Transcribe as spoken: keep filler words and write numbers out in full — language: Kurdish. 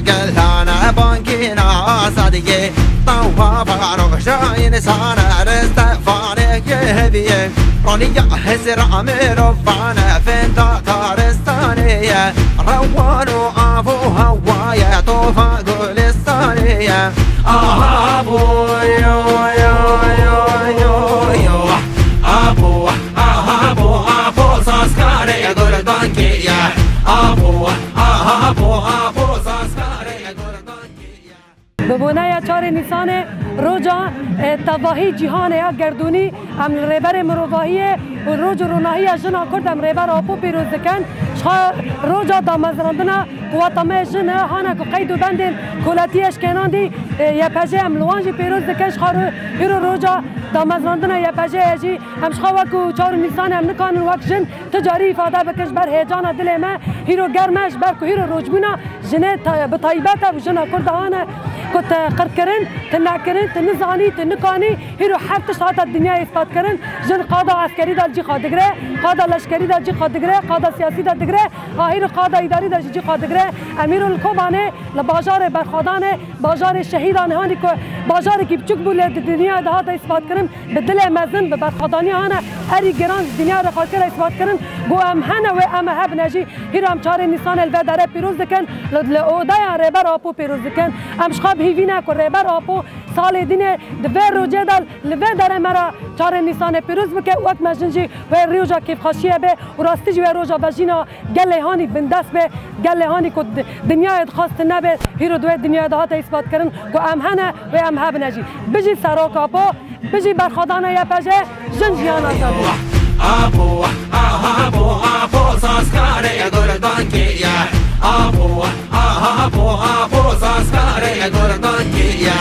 Gelane bangîna azadiyê, tawa varoja insane, restevanê yê heviyê. Roniya hizra mirovane, fenda taristanê ye. Rewan û av û hewa ye, tova gulistanê ye. Aha bo, yo, yo, yo, yo, yo. Abo, aha bo, abo, sazkarê gurdankê ye. Abo, aha bo, abo, sazkarê gurdankê ye. Bi boneya çarê Nîsanê, roja, e, tevahî cîhanê ya gerdûnî, em li rêberê mirovahiyê û roj û ronahiya jina Kurd em rêber Apo pêroz dikin. Ji xwe roja damezrandina quweta me jin e, hane ku qeyd û bendên koletiyê eşkenandî, e, Y P J em li wan jî pêroz dikin. Ji xwe ro-, hîro roja damezrandina Y P J ye jî. Em ji xwe wekû çar û Nîsanê em nikanin wek jin ti carî îfade bikin ji ber heyecana dilê me. Hîro germ e ji ber ku hîro rojbûna jinê ta-, bi taybet e û jina Kurda hane ku te qirtkirin, tu nekirin, tu nizanî, tu nikanî. Hîro her tişt hate dinyayê îspat kirin. Jin qada eskerî de cî xwe digire, qada leşkerî de cî xwe digire, qada siyasî de digire, a hîro qada îdarî de jî cî xwe digire. Em hîro li Kobanê, li bajarê Berxwedanê, bajarê şehîdanê, hanî ku bajarekî biçûk bû lê di dinyayê de hate îspat kirin, bi dilê mezin, bi berxwedaniya hane erî giran ji dinyayê re xwe kire îspat kirin. Got em hene wê em ê hebine jî. Hîro em çarê Nîsanê li vê derê pîroz dikin, li, li odeya Rêber Apo pîroz dikin. Em ji xwe bi hîvî ne ku Rêber Apo salê dînê di vê rojê de li vê derê me re çarê Nîsanê pîroz bike û wek me jin jî wê roja kêfxweşiyê be û rastî jî wê roja vejîna gelê hanî bindest be, gelê hanî ku di-, dinyayê dixwest tune be, hîro di wê dinyayê de hate îspat kirin ku em hene wê em hebine jî. Bijî Serok Apo, bijî berxwedana Y P J, jin jiyana zevî. Apo, aha, Apo, Apo, sazkarê gurdankê ye. Apo, aha, Apo, Apo, sazkarê gurdankê ye.